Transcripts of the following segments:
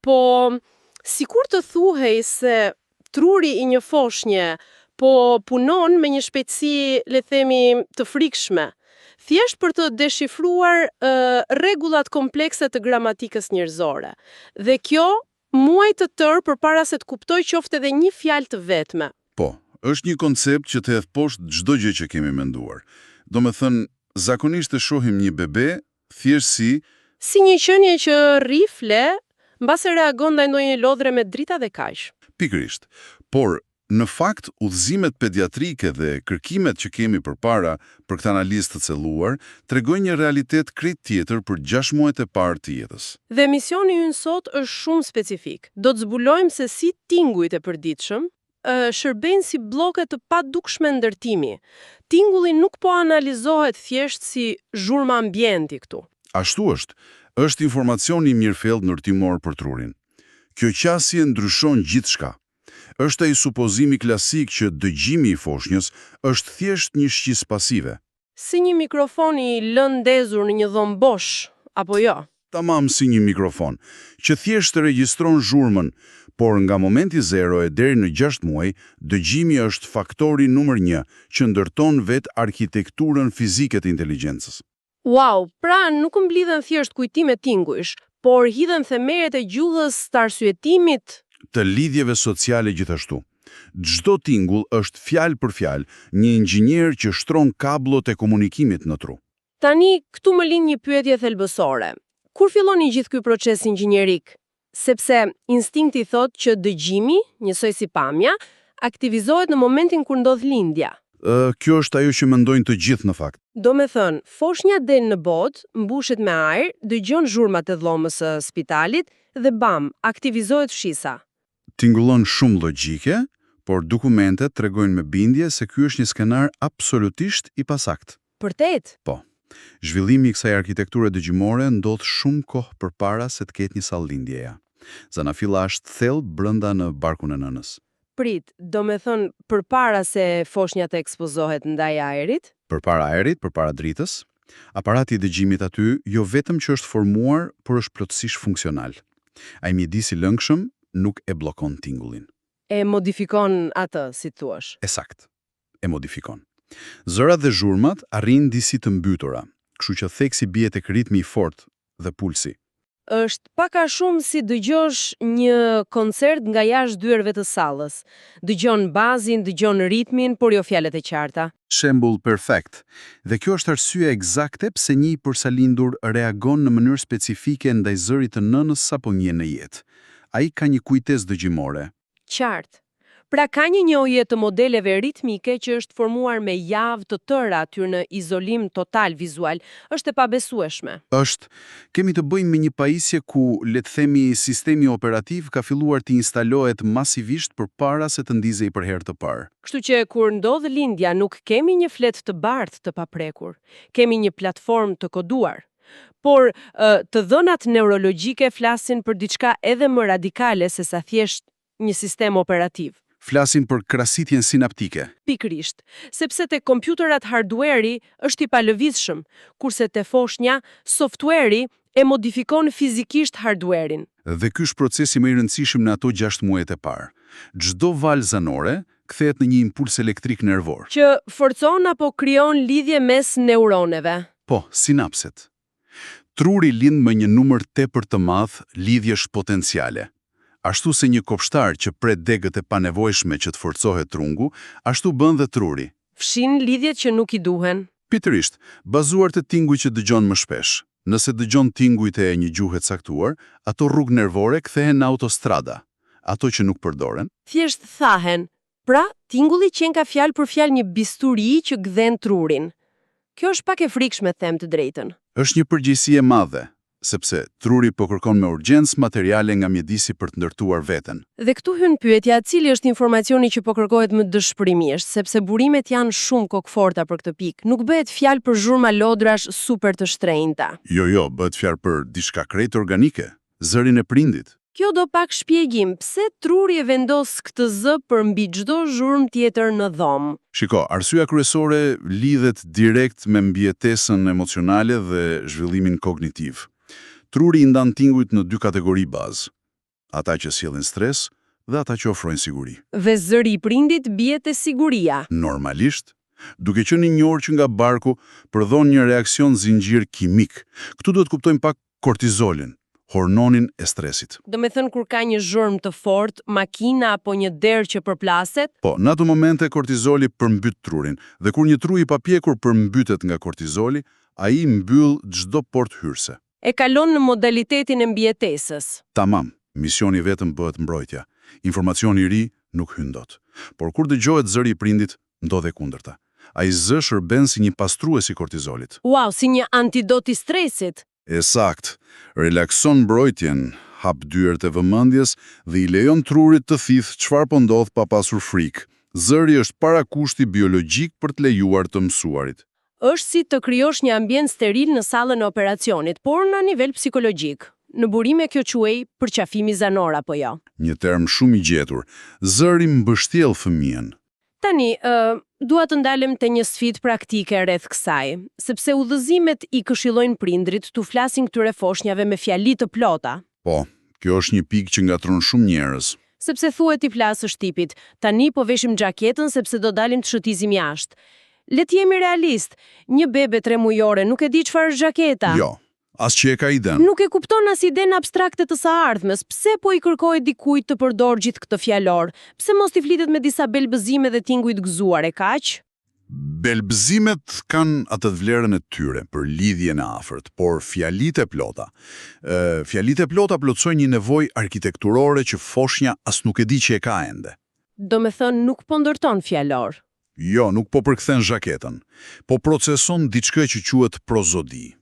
Po, sikur të thuhej se truri i një foshnje po punon me një shpejtësi, le të themi, të frikshme, thjesht për të deshifruar rregullat komplekse të gramatikës njerëzore. Dhe kjo muaj të tërë përpara se të kuptojë qoftë edhe një fjalë të vetme. Po, është një koncept që të hedh poshtë çdo gjë që kemi menduar. Do me thënë, zakonisht e shohim një bebe thjesht si Si një qenie që rri, fle, mbase reagon ndaj ndonjë lodre me drita dhe kaq. Pikërisht. Por, në fakt, udhëzimet pediatrike dhe kërkimet që kemi përpara për këtë analizë të thelluar, tregojnë një realitet krejt tjetër për 6 muajt e parë të jetës. Dhe misioni ynë sot është shumë specifik. Do të zbulojmë se si tingujt e përditshëm shërbejnë si bloke të padukshme ndërtimi. Tingulli nuk po analizohet thjesht si zhurma ambienti këtu. Ashtu është, është informacioni i mirëfilltë ndërtimor për trurin. Kjo qasje ndryshon gjithçka. Është ai supozimi klasik që dëgjimi i foshnjës është thjesht një shqisë pasive. Si një mikrofon i lënë ndezur në një dhomë bosh, apo jo? Tamam si një mikrofon, që thjesht regjistron zhurmën, por nga momenti zero e deri në 6 muaj, dëgjimi është faktori numër 1 që ndërton vetë arkitekturën fizike të inteligjencës. Wow, pra nuk mblidhen thjesht kujtime tingujsh, por hidhen themelet e gjuhës, të arsyetimit. Të lidhjeve sociale gjithashtu. Çdo tingull është fjalë për fjalë një inxhinier që shtron kablot e komunikimit në tru. Tani, këtu më lind një pyetje thelbësore. Kur fillon i gjithë ky proces inxhinierik? Sepse instinkti thot që dëgjimi, njësoj si pamja, aktivizohet në momentin kur ndodh lindja. Kjo është ajo që mendojnë të gjithë në fakt. Do me thënë, foshnja del në botë, mbushet me ajër, dëgjon zhurmat e dhomës së spitalit dhe bam, aktivizohet fshisa. Tingullon shumë logjike, por dokumentet tregojnë me bindje se ky është një skenar absolutisht i pasakt. Vërtet? Po. Zhvillimi i kësaj arkitekture dëgjimore ndodh shumë kohë përpara se të ketë një sallë lindjeja. Zanafilla është thellë brenda në barkun e nënës. Prit, do me thënë përpara se foshnja të ekspozohet ndaj ajrit? Përpara ajrit, përpara dritës, aparati i dëgjimit aty jo vetëm që është formuar, por është plotësisht funksional. Ai mjedisi lëngshëm nuk e bllokon tingullin. E modifikon atë, si thuash. E sakt. E modifikon. Zërat dhe zhurmat arrijnë disi të mbytura, kështu që theksi bie tek ritmi i fortë dhe pulsi. Është pak a shumë si dëgjosh një koncert nga jashtë dyerve të sallës. Dëgjon bazin, dëgjon ritmin, por jo fjalët e qarta. Shembull perfekt. Dhe kjo është arsyeja ekzakte pse një i porsalindur reagon në mënyrë specifike ndaj zërit të nënës sapo një në jetë. Ai ka një kujtesë dëgjimore. Qartë. Pra ka një njohje të modeleve ritmike që është formuar me javë të tëra aty në izolim total vizual, është e pabesueshme. Është, kemi të bëjmë me një pajisje ku, le të themi, sistemi operativ ka filluar të instalohet masivisht përpara se të ndizej për herë të parë. Kështu që kur ndodh lindja nuk kemi një fletë të bardhë të paprekur, kemi një platformë të koduar. Por të dhënat neurologjike flasin për diçka edhe më radikale se sa thjesht një sistem operativ. Flasin për krasitjen sinaptike. Pikërisht, sepse te kompjuterat hardware-i është i palëvizshëm, kurse te foshnja, software-i e modifikon fizikisht hardware-in. Dhe ky është procesi më i rëndësishëm në ato 6 muajt e parë. Çdo valë zanore kthehet në një impuls elektrik nervor. Që forcon apo krijon lidhje mes neuroneve. Po, sinapset. Truri lind me një numër tepër të madh lidhjesh potenciale. Ashtu si një kopshtar që pret degët e panevojshme që të forcohet trungu, ashtu bën dhe truri. Fshin lidhjet që nuk i duhen. Pikërisht, bazuar te tingujt që dëgjon më shpesh. Nëse dëgjon tingujt e një gjuhe caktuar, ato rrugë nervore kthehen në autostrada. Ato që nuk përdoren, Thjesht thahen. Pra, tingulli qenka fjalë për fjalë një bisturi që gdhen trurin. Kjo është pak e frikshme, them të drejtën. Është një përgjegjësi e madhe, sepse truri po kërkon me urgjencë materiale nga mjedisi për të ndërtuar veten. Dhe këtu hyn pyetja, cili është informacioni që po kërkohet më dëshpërimisht, sepse burimet janë shumë kokforta për këtë pikë. Nuk bëhet fjalë për zhurma lodrash super të shtrenjta. Jo, jo, bëhet fjalë për diçka krejt organike, zërin e prindit. Kjo do pak shpjegim, pse truri e vendos këtë zë për mbi çdo zhurmë tjetër në dhomë. Shiko, arsyeja kryesore lidhet direkt me mbijetesën emocionale dhe zhvillimin kognitiv. Truri i ndan tingujt në dy kategori bazë. Ata që sjellin stres dhe ata që ofrojnë siguri. Dhe zëri i prindit bie te siguria. Normalisht, duke qenë i njohur që nga barku, prodhon një reaksion zinxhir kimik. Këtu duhet kuptojmë pak kortizolin, hormonin e stresit. Do me thënë kur ka një zhurmë të fortë, makina apo një derë që përplaset? Po, në ato momente kortizoli përmbyt trurin, dhe kur një tru i papjekur përmbytet nga kortizoli, ai mbyll çdo portë hyrëse. E kalon në modalitetin e mbijetesës. Tamam, misioni vetëm bëhet mbrojtja. Informacioni i ri nuk hyn dot. Por kur dëgjohet zëri i prindit, ndodh e kundërta. Ai zë shërben si një pastrues i kortizolit. Wow, si një antidot i stresit. E saktë, relakson mbrojtjen, hap dyert e vëmendjes dhe i lejon trurit të thithë çfarë po ndodh pa pasur frikë. Zëri është parakushti biologjik për të lejuar të mësuarit. Është si të krijosh një ambient steril në sallën e operacionit, por në nivel psikologjik. Në burime kjo quhej përqafimi zanor apo jo. Një term shumë i gjetur. Zëri mbështjell fëmijën. Tani, ë, dua të ndalem te një sfidë praktike rreth kësaj, sepse udhëzimet i këshillojnë prindrit t'u flasin këtyre foshnjave me fjali të plota. Po, kjo është një pikë që ngatron shumë njerëz. Sepse thuhet t'i flasësh tipit, tani po veshim xhaketën sepse do dalim të shëtisim jashtë. Le të jemi realist, një bebe tremujore nuk e di çfarë është xhaketa. Jo, as që e ka iden. Nuk e kupton as idenë abstrakte të së ardhmes, pse po i kërkohet dikujt të përdor gjithë këtë fjalor? Pse mos t'i flitet me disa belbëzime dhe tinguj të gëzuar e kaq? Belbëzimet kanë atë vlerën e tyre për lidhjen e afërt, por fjalitë e plota. Ë, fjalitë e plota plotësojnë një nevojë arkitekturore që foshnja as nuk e di që e ka ende. Do me thënë nuk po ndërton fjalor. Jo, nuk po përkthen zhaketën. Po proceson diçka që quhet prozodi.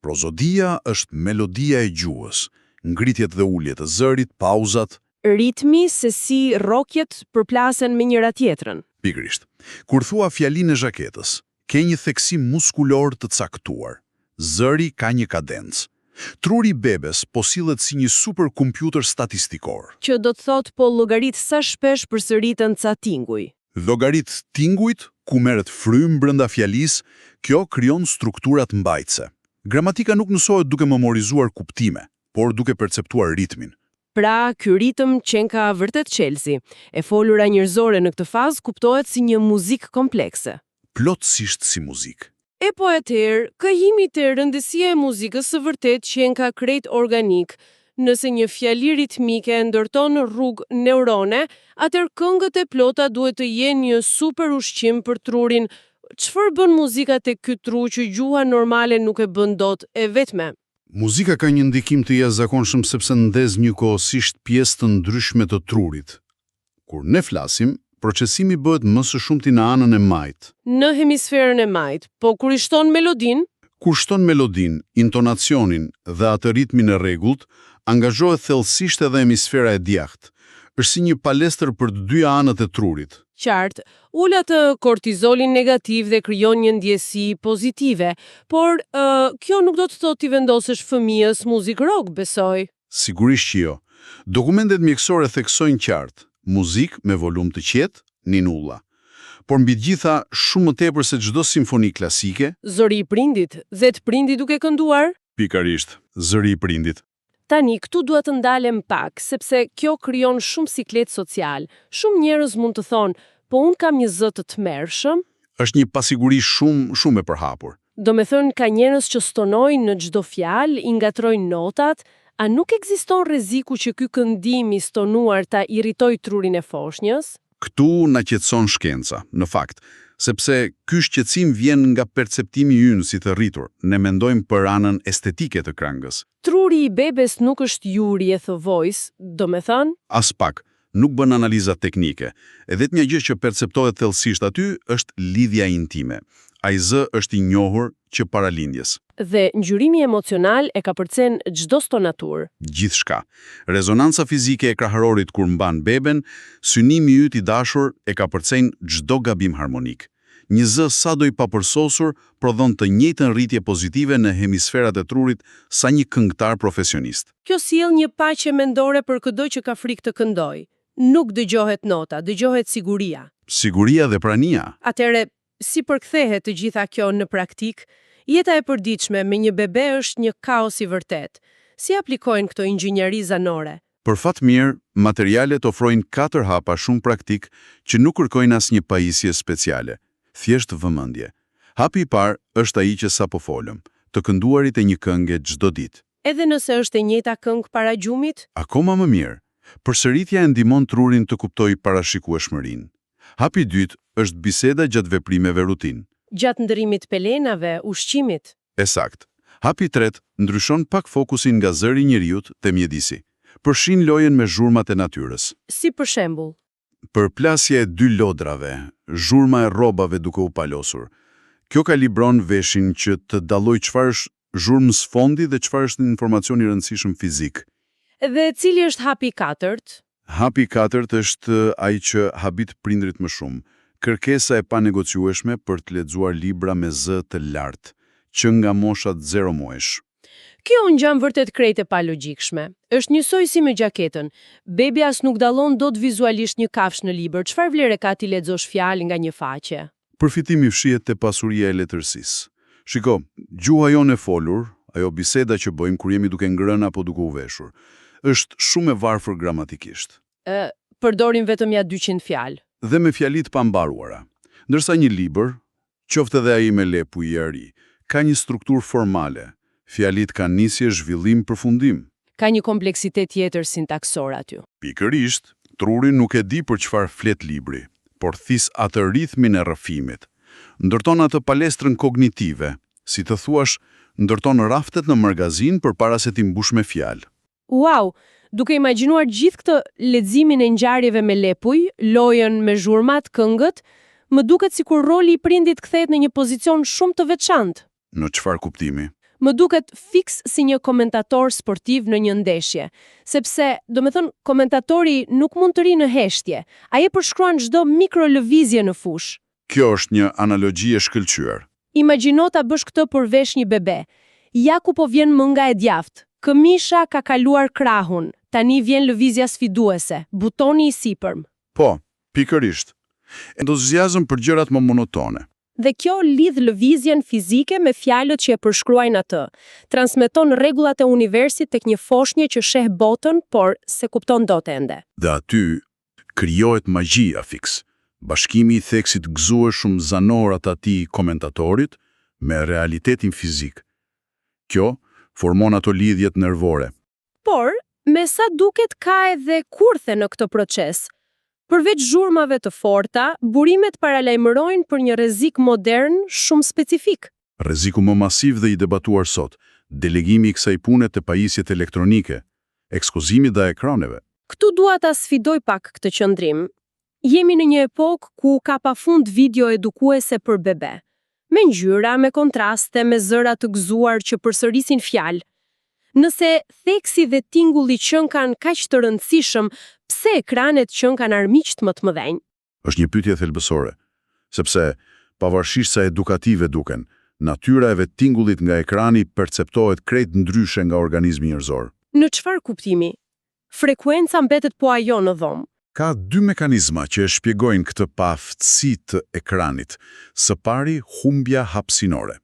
Prozodia është melodia e gjuhës, ngritjet dhe uljet e zërit, pauzat, Ritmi se si rrokjet përplasen me njëra tjetrën. Pikërisht. Kur thua fjalinë e zhaketës, ke një theksim muskulor të caktuar. Zëri ka një kadencë. Truri i bebes po sillet si një superkompjuter statistikor. Që do të thotë po llogarit sa shpesh përsëriten ca tinguj. Llogarit tingujt, ku merret frymë brenda fjalisë, kjo krijon strukturat mbajtëse. Gramatika nuk mësohet duke memorizuar kuptime, por duke perceptuar ritmin. Pra, ky ritëm qenka vërtet çelësi. E folura njerëzore në këtë fazë kuptohet si një muzikë komplekse. Plotësisht si muzikë. E po atëherë, kthehemi te rëndësia e muzikës së vërtet qenka krejt organik. Nëse një fjali ritmike ndërton rrugë neurone, atëherë këngët e plota duhet të jenë një super ushqim për trurin. Çfarë bën muzika tek ky tru që gjuha normale nuk e bën dot e vetme? Muzika ka një ndikim të jashtëzakonshëm sepse ndez njëkohësisht pjesë të ndryshme të trurit. Kur ne flasim, procesimi bëhet më së shumti në anën e majtë. Në hemisferën e majtë, po kur i shton melodinë, Kur shton melodinë, intonacionin dhe atë ritmin e rregullt, angazhohet thellësisht edhe hemisfera e djathtë. Është si një palestër për të dyja anët e trurit. Qartë, ul atë kortizolin negativ dhe krijon një ndjesi pozitive, por ë, kjo nuk do të thotë t'i vendosësh fëmijës muzikë rock, besoj. Sigurisht që jo. Dokumentet mjekësore theksojnë qartë, muzikë me volum të qetë, ninulla. Por mbi të gjitha, shumë më tepër se çdo simfoni klasike, Zëri i prindit, vetë prindi duke kënduar? pikërisht, zëri i prindit. Tani, këtu dua të ndalem pak, sepse kjo krijon shumë siklet social. Shumë njerëz mund të thonë, po unë kam një zë të tmerrshëm. Është një pasiguri shumë, shumë e përhapur. Do me thënë, ka njerëz që stonojnë në çdo fjalë, i ngatrojnë notat, a nuk ekziston rreziku që ky këndim i stonuar ta irritoj trurin e foshnjës? Këtu na qetëson shkenca, në fakt, sepse ky shqetësim vjen nga perceptimi ynë si të rritur. Ne mendojmë për anën estetike të këngës. Truri i bebes nuk është juri e The Voice, do me thënë, As pak, nuk bën analiza teknike. E vetmja gjë që perceptohet thellësisht aty është lidhja intime. Ai zë është i njohur që para lindjes. dhe ngjyrimi emocional e kapërcen çdo stonaturë. Gjithçka. Rezonanca fizike e kraharorit kur mban beben, synimi yt i dashur e kapërcen çdo gabim harmonik. Një zë sado i papërsosur prodhon të njëjtën rritje pozitive në hemisferat e trurit sa një këngëtar profesionist. Kjo sjell një paqe mendore për këdo që ka frikë të këndojë. Nuk dëgjohet nota, dëgjohet siguria. Siguria dhe prania. Atëherë, si përkthehet të gjitha kjo në praktikë? Jeta e përditshme me një bebe është një kaos i vërtet. Si aplikojnë këto inxhinieri zanore? Për fat mirë, materialet ofrojnë katër hapa shumë praktik që nuk kërkojnë asnjë pajisje speciale, thjesht vëmendje. Hapi i parë është ai që sapo folëm, të kënduarit e një kënge çdo ditë. Edhe nëse është e njëjta këngë para gjumit? Akoma më mirë, përsëritja e ndihmon trurin të kuptojë parashikueshmërinë. Hapi i dytë është biseda gjatë veprimeve rutinë. Gjatë ndërrimit pelenave, ushqimit. E saktë. Hapi i tretë ndryshon pak fokusin nga zëri i njeriut te mjedisi. Përfshin lojën me zhurmat e natyrës. Si për shembull? Përplasja e dy lodrave, zhurma e rrobave duke u palosur. Kjo kalibron veshin që të dallojë çfarë është zhurmë sfondi dhe çfarë është informacion i rëndësishëm fizik. Dhe cili është hapi i katërt? Hapi i katërt është ai që habit prindrit më shumë. Kërkesa e panegociueshme për të lexuar libra me zë të lartë, që nga moshat 0 muajsh. Kjo ngjan vërtet krejt e palogjikshme. Është njësoj si me gjaketën. Bebi as nuk dallon dot vizualisht një kafshë në libër, çfarë vlere ka t'i lexosh fjalë nga një faqe? Përfitimi fshihet te pasuria e letërsisë. Shiko, gjuha jonë e folur, ajo biseda që bëjmë kur jemi duke ngrënë apo duke u veshur, është shumë e varfër gramatikisht. Ë, përdorim vetëm ja 200 fjalë. Dhe me fjali të pambaruara. Ndërsa një libër, qoftë edhe ai me lepuj i ari, ka një strukturë formale. Fjalitë kanë nisje, zhvillim, përfundim. Ka një kompleksitet tjetër sintaksor aty. Pikërisht, truri nuk e di për çfarë flet libri, por thith atë ritmin e rrëfimit. Ndërton atë palestrën kognitive, si të thuash, ndërton raftet në magazin përpara se t'i mbush me fjalë. Wow, duke imagjinuar gjithë këtë leximin e ngjarjeve me lepuj, lojën me zhurmat, këngët, më duket sikur roli i prindit kthehet në një pozicion shumë të veçantë. Në çfarë kuptimi? Më duket fiks si një komentator sportiv në një ndeshje, sepse, do me thënë, komentatori nuk mund të ri në heshtje, ai e përshkruan çdo mikrolëvizje në fushë. Kjo është një analogji e shkëlqyer. Imagjino ta bësh këtë për vesh një bebe. Ja ku po vjen mënga e djathtë. Këmisha ka kaluar krahun. Tani vjen lëvizja sfiduese, butoni i sipërm. Po, pikërisht. Entuziazëm për gjërat më monotone. Dhe kjo lidh lëvizjen fizike me fjalët që e përshkruajnë atë. Transmeton rregullat e universit tek një foshnjë që sheh botën, por s'e kupton dot ende. Dhe aty krijohet magjia fiks. Bashkimi i theksit gëzueshëm zanor të atij komentatorit me realitetin fizik. Kjo formon ato lidhjet nervore. Por, me sa duket ka edhe kurthe në këtë proces. Përveç zhurmave të forta, burimet paralajmërojnë për një rrezik modern shumë specifik. Rreziku më masiv dhe i debatuar sot, delegimi i kësaj pune te pajisjet elektronike, ekspozimi ndaj ekraneve. Këtu dua ta sfidoj pak këtë qëndrim. Jemi në një epokë ku ka pafund video edukuese për bebe. Me ngjyra, me kontraste, me zëra të gëzuar që përsërisin fjalë. Nëse theksi dhe tingulli qenkan kaq të rëndësishëm, pse ekranet qenkan armiqtë më të mëdhenj? Është një pyetje thelbësore, sepse pavarësisht sa edukative duken, natyra e vetë tingullit nga ekrani perceptohet krejt ndryshe nga organizmi njerëzor. Në çfarë kuptimi? Frekuenca mbetet po ajo në dhomë. Ka dy mekanizma që e shpjegojnë këtë paaftësi të ekranit. Së pari, humbja hapësinore.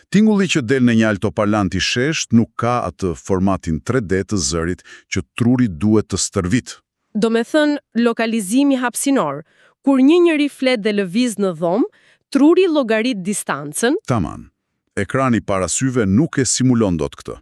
Tingulli që del në një altoparlant i shesht nuk ka atë formatin 3D të zërit që truri duhet të stërvit. Do me thënë, lokalizimi hapësinor. Kur një njeri flet dhe lëviz në dhomë, truri llogarit distancën. Tamam. Ekrani para syve nuk e simulon dot këtë.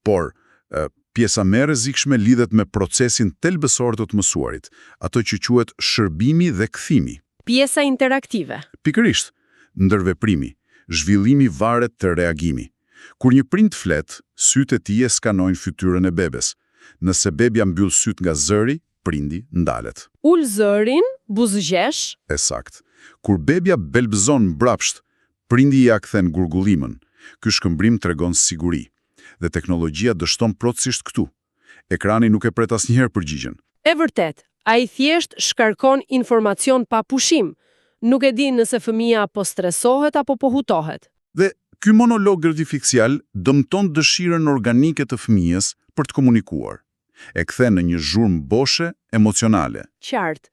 Por, e, pjesa më e rrezikshme lidhet me procesin thelbësor të të mësuarit, ato që quhet shërbimi dhe kthimi. Pjesa interaktive. Pikërisht, ndërveprimi, zhvillimi varet te reagimi. Kur një prind flet, sytë e tij e skanojnë fytyrën e bebes. Nëse bebja mbyll sytë nga zëri, prindi ndalet. Ul zërin, buzëqesh. E saktë. Kur bebja belbëzon mbrapsht, prindi ia kthen gurgullimën. Ky shkëmbrim tregon siguri. Dhe teknologjia dështon plotësisht këtu. Ekrani nuk e pret asnjëherë përgjigjen. E vërtet, ai thjesht shkarkon informacion pa pushim. Nuk e di nëse fëmija po stresohet apo po hutohet. Dhe ky monolog artificial dëmton dëshirën organike të fëmijës për të komunikuar. E kthen në një zhurmë boshe emocionale. Qartë.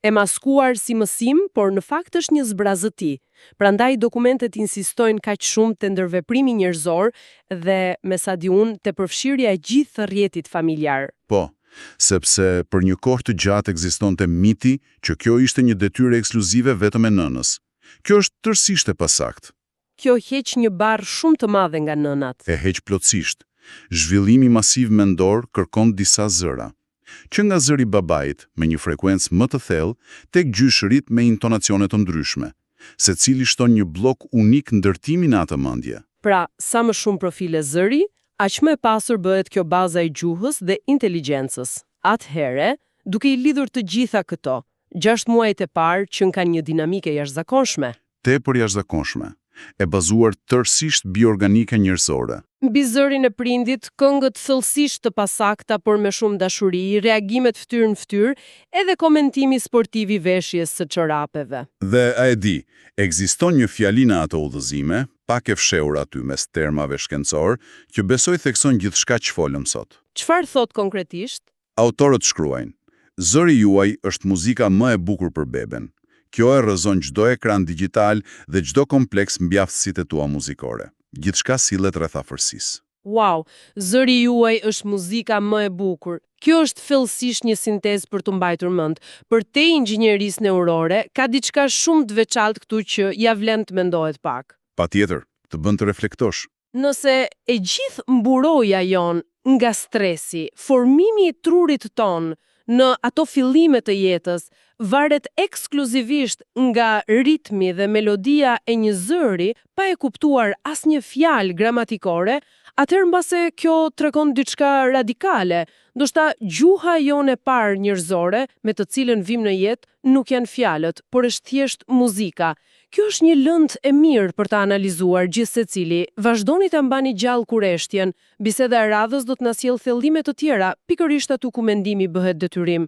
E maskuar si mësim, por në fakt është një zbrazëti. Prandaj dokumentet insistojnë kaq shumë te ndërveprimi njerëzor dhe, me sa di unë, te përfshirja e gjithë rrjetit familjar. Po. Sepse për një kohë të gjatë ekzistonte miti që kjo ishte një detyrë ekskluzive vetëm e nënës. Kjo është tërësisht e pasaktë. Kjo heq një barrë shumë të madhe nga nënat. E heq plotësisht. Zhvillimi masiv mendor kërkon disa zëra. Që nga zëri babait, me një frekuencë më të thellë, tek gjyshërit me intonacione të ndryshme. Secili shton një bllok unik ndërtimi në atë mendje. Pra, sa më shumë profile zëri, aq më e pasur bëhet kjo baza e gjuhës dhe inteligjencës. Atëherë, duke i lidhur të gjitha këto, 6 muajt e parë që kanë një dinamike jashtëzakonshme. Tepër jashtëzakonshme, e bazuar tërësisht mbi organikën njerëzore. Mbi zërin e prindit, këngët thellësisht të pasakta por me shumë dashuri, reagimet fytyrë në fytyrë, edhe komentimi sportiv i veshjes së çorapeve. Dhe a e di, ekziston një fjali në ato udhëzime, pak e fshehur aty mes termave shkencor, që besoj thekson gjithçka që folëm sot. Çfarë thot konkretisht? Autorët shkruajnë, zëri juaj është muzika më e bukur për beben. Kjo e rrëzon çdo ekran digjital dhe çdo kompleks mbi aftësitë e tua muzikore. Gjithçka sillet rreth afërsisë. Wow, zëri juaj është muzika më e bukur. Kjo është thellësisht një sintezë për të mbajtur mend. Përtej inxhinierisë neurore, ka diçka shumë të veçantë këtu që ja vlen të mendohet pak. Patjetër, të bën të reflektosh. Nëse e gjithë mburoja jonë nga stresi, formimi i trurit tonë në ato fillime të jetës, varet ekskluzivisht nga ritmi dhe melodia e një zëri, pa e kuptuar asnjë fjalë gramatikore, atëherë mbase kjo tregon diçka radikale. Ndoshta gjuha jonë e parë njerëzore, me të cilën vim në jetë, nuk janë fjalët, por është thjesht muzika. Kjo është një lëndë e mirë për ta analizuar gjithsecili. Vazhdoni ta mbani gjallë kureshtjen. Biseda e radhës do të na sjellë thellime të tjera, pikërisht aty ku mendimi bëhet detyrim.